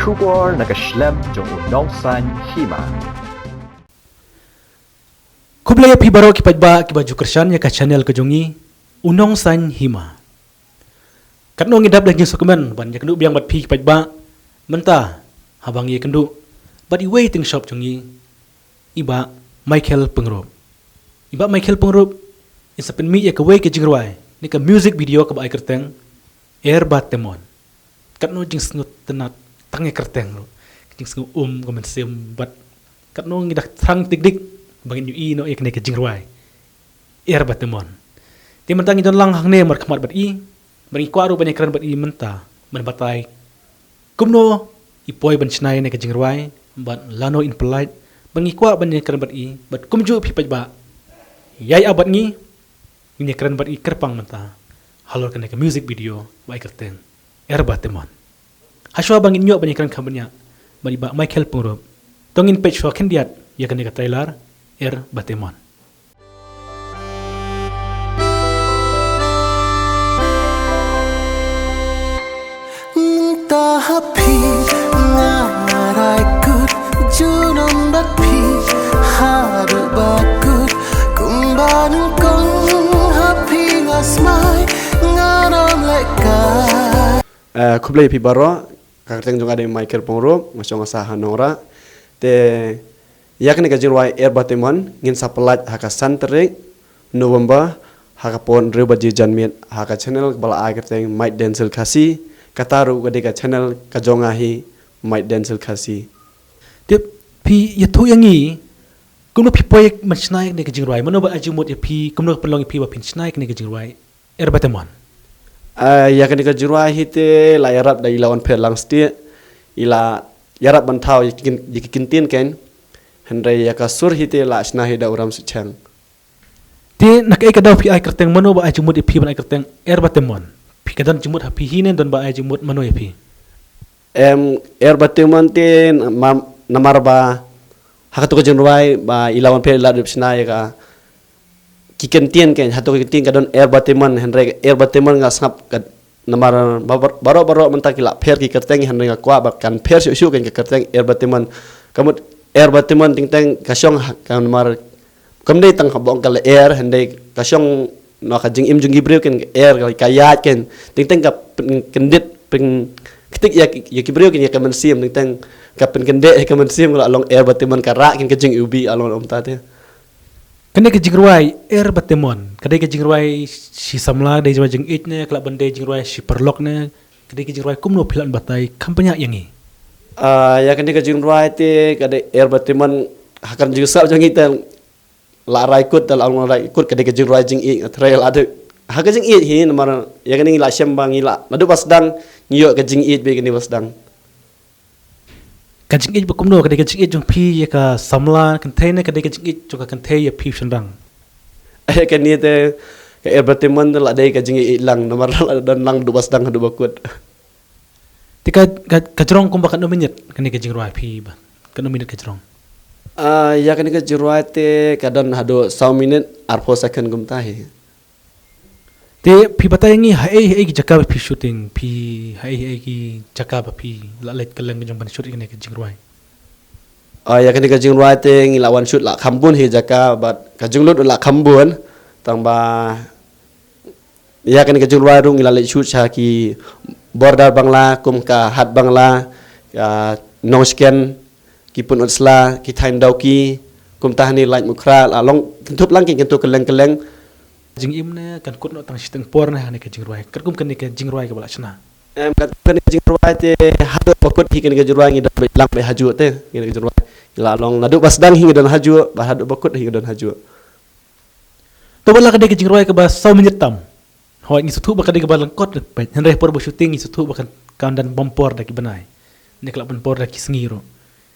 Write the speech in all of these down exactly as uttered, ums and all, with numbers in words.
Khubor na ka shlem jong u Nongsaiñ Hima. Khublei ïa phi baroh ki paidbah kiba ju kyrshan ïa ka channel ka jong ngi, u Nongsaiñ Hima. Katno ngi dap da jingsngewkmen ban ïakynduh biang bad phi ki paidbah mynta, haba ngi ïakynduh bad iwei i tyngshop jong ngi, i Bah Michael Pyngrope. I Bah Michael Pyngrope, in sa pynmih ïa kawei ka jingrwai ne ka music video kaba ai kyrteng Er Ba Temon. Katno jingsngewtynnat tang ïa ka kyrteng ruh, ka jingsngew um ka mynsiem bad katno ngi da thrang dik dik ba ngin ïohi noh ïa kane ka jingrwai Er Ba Temon. Te mynta ngi don lang hangne markhmat bad i, bad ngi kwah ruh ban ïakren bad i mynta ban batai kumno i poi ban shna ïa kane ka jingrwai bad lano in pyllait, bad ngi kwah ban ïakren bad i, bad kumjuh phi paidbah, ïai ap bad ngi, ngin ïakren bad i kyrpang mynta halor kane ka music video ba ai kyrteng Er Ba Temon. Hashwa ba ngin ïoh ban ïakren kham bniah bad i Bah Michael Pyngrope, to ngin peit shuwa khyndiat ïa kane ka trailer Er Ba Temon. Mynta ha phi nga rai kut junom bad phi, haduh ba kut kumba nyngkong ha phi nga smai, nga nym leh kai. Eh, khublei ïa phi baroh, ka kyrteng jong nga dei Michael Pyngrope, nga shong ha Sahar Nongrah. Te ïa kane ka jingrwai Er Ba Temon ngin sa pyllait ha ka san tarik November ha ka por hynriew baje janmiet ha ka channel ba la ai kyrteng Mike Denzil Khasi, kata ruh ka dei ka channel ka jong nga hi, Mike Denzil Khasi. Te phi ïathuh ïa ngi kumno phi poi ban shna ïa kane ka jingrwai, mano ba ai jingmut ïa phi, kumno ka pynlong ïa phi ba phin shna ïa kane ka jingrwai Er Ba Temon? Ah, ïa kane ka jingrwai hi te la ïarap da i Lawan Pher Langstieh, i la ïarap ban thaw ïa ki kin-, ïa ki kyntien kein, hynrei ïa ka sur hi te la shna hi da u Ram Suchang. Te na kaei ka daw phi ai kyrteng, mano ba ai jingmut ïa phi ban ai kyrteng Er Ba Temon? Phi ka don jingmut ha phi hi ne don ba ai jingmut mano ïa phi? Em, Er Ba Temon te namar, namar ba ha kato ka jingrwai ba i Lawan Pher i la dep shna ïa ka ki kyntien kein, hato ki kyntien ka don Er Ba Temon, hynrei Er Ba Temon nga sngap ka namar ba-, ba-, baroh baroh mynta ki la pher ki kyrteng, hynrei nga kwah ba kan pher shuh shuh kein ka kyrteng Er Ba Temon. Ka mut Er Ba Temon teng teng ka shong ha, ka namar kam dei tang ha bong ka lyer, hynrei ka shong na ka jingim jong ki briew kein, ka er ka, ka ïaid kein, teng teng ka pynkyndit, pynktik ïa ki, ïa ki briew kein ïa ka mynsiem, teng teng ka pynkyndit ïa ka mynsiem, ka la long Er Ba Temon, ka rah kein ka jingiwbih, ka long kumta te. Kane ka jingrwai Er Ba Temon ka dei ka jingrwai shi samla, dei jingrwai jingïeit ne ka lah ban dei jingrwai shi paralok ne, ka dei ka jingrwai kumno, phi lah ban batai kham bniah ïa ngi? Ah, ïa kane ka jingrwai te ka dei Er Ba Temon, ha ka jingsaw jong ngi te la rai kut, te la ong rai kut ka dei ka jingrwai jingïeit, nga tharai la dei ha ka jingïeit hi, namar ïa kane ngi la shem ba ngi la, naduh ba sdang ngi ïoh ka jingïeit bad kane ba sdang. Ka jingïeit ba kumno, ka dei ka jingïeit jong phi ïa ka samla kynthei ne ka dei ka jingïeit jong ka kynthei ïa phi shynrang? Ïa kane te ka Er Ba Temon te la dei ka jingïeit lang, namar la don lang naduh ba sdang haduh ba kut. Te ka, ka, ka jrong kumba katno minit kane ka jingrwai phi ba, katno minit ka jrong? Ah, ïa kane ka jingrwai te ka don haduh saw minit arphew second kumta hi. Te phi batai ïa ngi haei haei ki jaka ba phi shooting, phi haei haei ki jaka ba phi la leit kylleng jong ban shoot ïa kane ka jingrwai? Ah, ïa kane ka jingrwai te ngi la wan shoot la kham bun hi jaka bad ka jinglut la kham bun, tang ba ïa kane ka jingrwai ruh ngi la leit shoot sha ki border Bangla, kum ka Hat Bangla, ka Nongshken, ki Pynursla, ki thaiñ Dawki, kumta hangne Laitumkhrah, la long kynthup lang kein, kyntu kylleng kylleng. Jingim ne kan kut noh tang shiteng por ne ha kane ka jingrwai, katkum kane ka jingrwai kaba la shna? Em, katkum kane ka jingrwai te haduh ba kut hi kane ka jingrwai ngi don beit lang beit hajuh te, kane ka jingrwai. Ngi la long naduh ba sdang hi ngi don hajuh, bad haduh ba kut hi ngi don hajuh. To ba la ka dei ka jingrwai kaba saw minit tam. Hooid, ngi sngewthuh ba ka dei kaba lyngkot peit, hynrei por ba shooting ngi sngewthuh ba kan, kan don bun por da ki bnai, ne ka lah ban por da ki sngi ruh.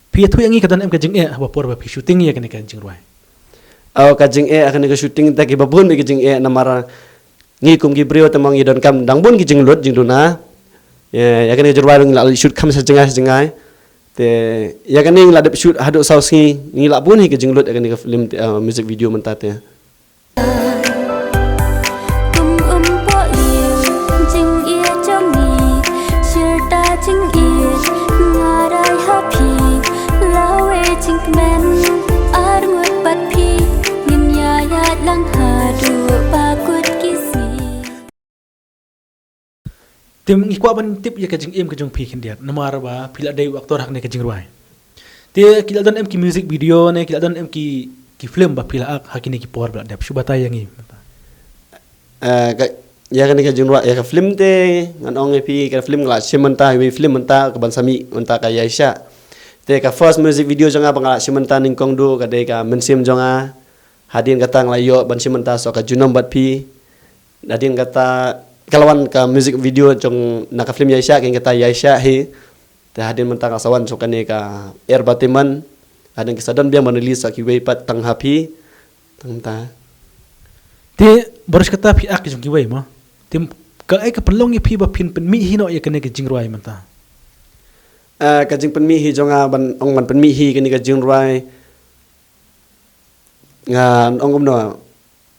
Phi ïathuh ïa ngi ka don em ka jingeh haba por ba phi shooting ïa kane ka jingrwai? Oh, ka jingeh ha kane ka shooting te kiba bun beit ki jingeh, namar ngi kum ki briew te ma ngi donkam dang bun ki jinglut jingduna. Ïa, ïa kane ka jingrwai ruh ngi la shoot kham sa jngai sa jngai. Te ïa kane ngi la dep shoot haduh saw sngi, ngi la bun hi ki jinglut ïa kane ka film te, ah, music video mynta te. Kum um poh ïa jingïeit jong ngi, shirta jingïeit nga Arngut pat phi ngin ïa ïaid lang haduh ba kut ki sngi. Te ngi kwah ban tip ïa ka jingim ka jong phi khyndiat namar ba phi la dei u actor ha kane ka jingrwai. Te ki la don em ki music video ne ki la don em ki ki film ba phi la ak ha kine ki por ba la dep, shu batai ïa ngi. Ïa kane ka jingrwai ïa ka film te ngan ong ïa phi ka film nga la shim mynta, iwei film mynta ka ban sami mynta ka Yaisha. Te ka first music video jong nga ba nga la shim mynta nyngkong du ka dei ka Mynsiem Jong Nga. Hadien kata nga la ïoh ban shim mynta sa ka Junom Bad Phi. Hadien kata ka la wan ka music video jong na ka film Yaisha, kane kata Yaisha hi. Te hadien mynta ka sa wan sa kane ka Er Ba Tymmen. Hadien ki sa don biang ban release sa kiwei pat tang ha phi. Tang mynta. Te baroh kata phi ak jong kiwei mo. Te kaei ka pynlong ïa phi ba phin pynmih hi noh ïa kane ka jingrwai mynta? Ka jingpynmih hi jong nga ban ong ban pynmih hi kane ka jingrwai. Ngan ong kumno,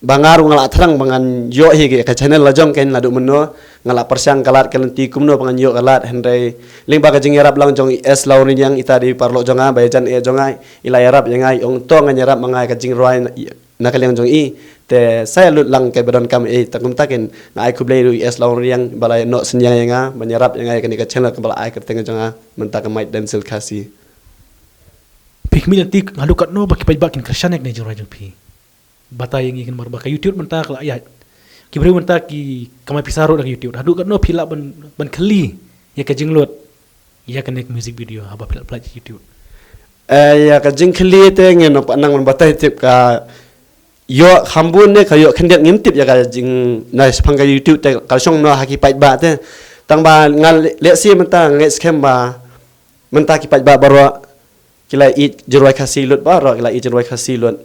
ba nga ruh nga la thrang ba ngan ïoh hi ka channel la jong kane naduh mynno. Nga la pyrshang ka lad ka lynti kumno ba ngan ïoh ka lad, hynrei lyngba ka jingïarap lang jong i S Lawriniang, ita dei paralok jong nga, ba ïajan eh jong nga, i la ïarap ïa nga, i ong to ngan ïarap ma nga ka jingrwai na ka liang jong i. Te sa ïa lut lang ka ba donkam eh, te kumta kane nga ai khublei ruh i S Lawriniang ba la ïa noh synñiang ïa nga ban ïarap ïa nga ïa kane ka channel kaba la ai kyrteng jong nga mynta ka Mike Denzil Khasi. Phi khmih lynti haduh katno ba ki paidbah kin kyrshan ïa kane ka jingrwai jong phi? Batai ïa ngi kane namar ba ka YouTube mynta ka la ïaid. Ki briew mynta ki kamai pisa ruh da ka YouTube. Haduh katno phi lah ban ban khylli ïa ka jinglut ïa kane ka music video haba phi la pynlait YouTube? Ïa ka jingkhylli te ngin ym pat nang ban batai tip, ka ïoh kham bun ne ka ïoh khyndiat ngim tip ïa ka jing, na shaphang ka YouTube te ka shong noh ha ki paidbah te. Tang ba nga lehse mynta nga ngeit skhem ba mynta ki paidbah baroh ki la ïeit jingrwai Khasi lut, baroh ki la ïeit jingrwai Khasi lut.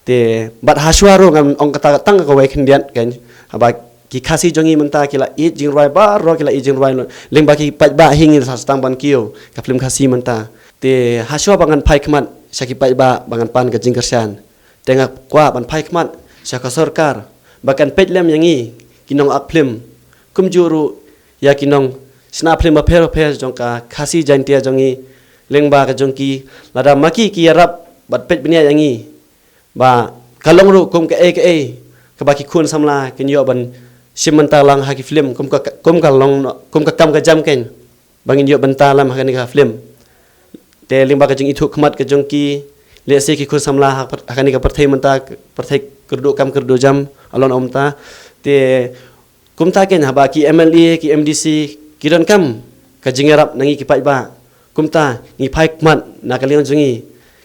Te bad hashwa ruh ngan ong kata tang kawei khyndiat kan, haba ki Khasi jong ngi mynta ki la ïeit jingrwai, baroh ki la ïeit jingrwai lut. Lyngba ki paidbah hi ngin sa sdang ban kiew ka film Khasi mynta. Te hashwa ba ngan phai khmat sha ki paidbah ba ngan pan ka jingkyrshan, te nga kwah ban phai khmat sha ka sorkar ba kan peit lem ïa ngi ki nong ak film, kumjuh ruh ïa ki nong shna film bapher bapher jong ka Khasi Jaintia jong ngi. Lyngba ka jong ki, lada ma ki ki ïarap bad peit bniah ïa ngi, ba ka long ruh kum kaei kaei kaba ki khun samla kin ïoh ban shim bynta lang ha ki film, kum ka, kum ka long, kum ka kam ka jam kan, ba ngin ïoh bynta lem ha kane ka film. Te lyngba ka jingithuh khmat ka jong ki, lehse ki khun samla ha, ha kane ka pyrthei mynta, pyrthei kyrduh kam kyrduh jam, alon ong mynta. Te kumta kan haba ki M L A, ki M D C ki donkam ka jingïarap na ngi ki paidbah, kumta ngi phai khmat na ka liang jong ngi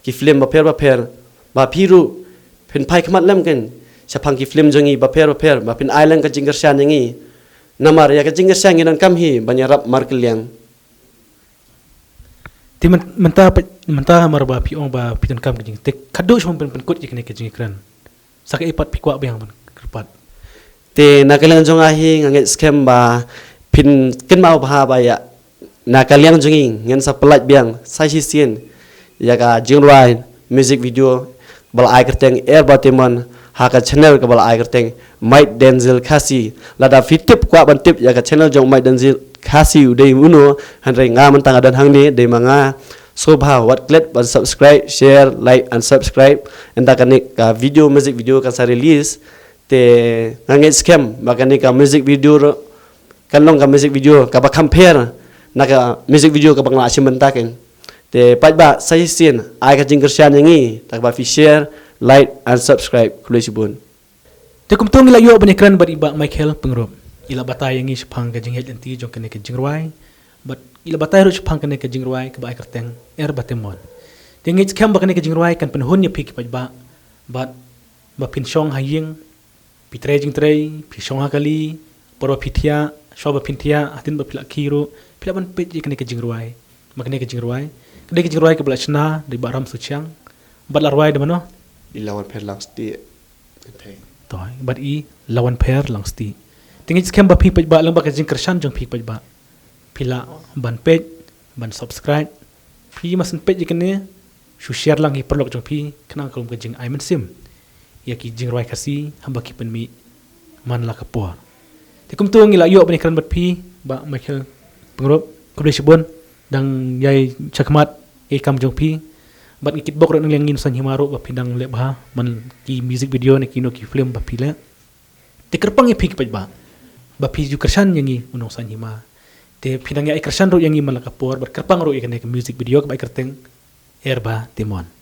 ki film bapher bapher, ba phi ruh phin phai khmat lem kan shaphang ki film jong ngi bapher bapher, ba phin ai lem ka jingkyrshan ïa ngi. Namar ïa ka jingkyrshan ngi donkam hi ban ïarap markylliang. Te mynta, mynta namar ba phi ong ba phi donkam ka jing, te khadduh shuwa ban pynkut ïa kane ka jingkren, sa kaei pat phi kwah biang ban kyrpad? Te na ka liang jong nga hi nga ngeit skhem ba phin kynmaw bha ba ïa na ka liang jong ngi ngin sa pynlait biang sa shisien ïa ka jingrwai music video ba la ai kyrteng Er Ba Tymmen ha ka channel kaba la ai kyrteng Mike Denzil Khasi. Lada phi tip, kwah ban tip ïa ka channel jong Mike Denzil Khasi u dei uno, hynrei nga mynta nga don hangne, dei ma nga. Sngewbha wat klet ban subscribe, share, like and subscribe. Ynda kane ka video, music video kan sa release, te nga ngeit skhem ba kane ka music video ruh kan long ka music video kaba kham pher na ka music video kaba nga la shim bynta kan. Te paidbah sa shisien ai ka jingkyrshan ïa ngi da kaba phi share, like and subscribe. Khublei shibun. Te kumto ngi la ïoh ban ïakren bad i Bah Michael Pyngrope. I la batai ïa ngi shaphang ka jingïaid lynti jong kane ka jingrwai, bad i la batai ruh shaphang kane ka jingrwai kaba ai kyrteng Er Ba Tymmen. Te ngi ngeit skhem ba kane ka jingrwai kan pynhun ïa phi ki paidbah, bad ba phin shong ha ïing, phi trei jingtrei, phi shong ha kali, por ba phi thiah, shuwa ba phin thiah, hadien ba phi la khie ruh phi lah ban peit ïa kane ka jingrwai. Ma kane ka jingrwai ka dei ka jingrwai kaba la shna da i Bah Ram Suchiang, bad la rwai da mano? I Lawanpher Langstieh. To, bad i Lawanpher Langstieh. Te ngi ngeit skhem ba phi paidbah, lyngba ka jingkyrshan jong phi paidbah, phi lah ban peit, ban subscribe. Phi mut sngewbha peit ïa kane, shu share lang ïa ki paralok jong phi, khnang ka long ka jingai mynsiem ïa ki jingrwai Khasi haba ki pynmih man la ka por. Te kumto ngi la ïoh ban ïakren bad phi Bah Michael Pyngrope. Khublei shibun dang ïai shakhmat ïa ki kam jong phi. Bad nga kitbok ruh na liang ngi nongsan hima ruh ba phi dang leh bha man ki music video ne kino ki film ba phi leh. Te kyrpang ïa phi ki paidbah ba phi ju kyrshan ïa ngi u nongsan hima. Te phi dang ïa kyrshan ruh ïa ngi man la ka por bad kyrpang ruh ïa kane ka music video kaba ai kyrteng Er Ba Temon.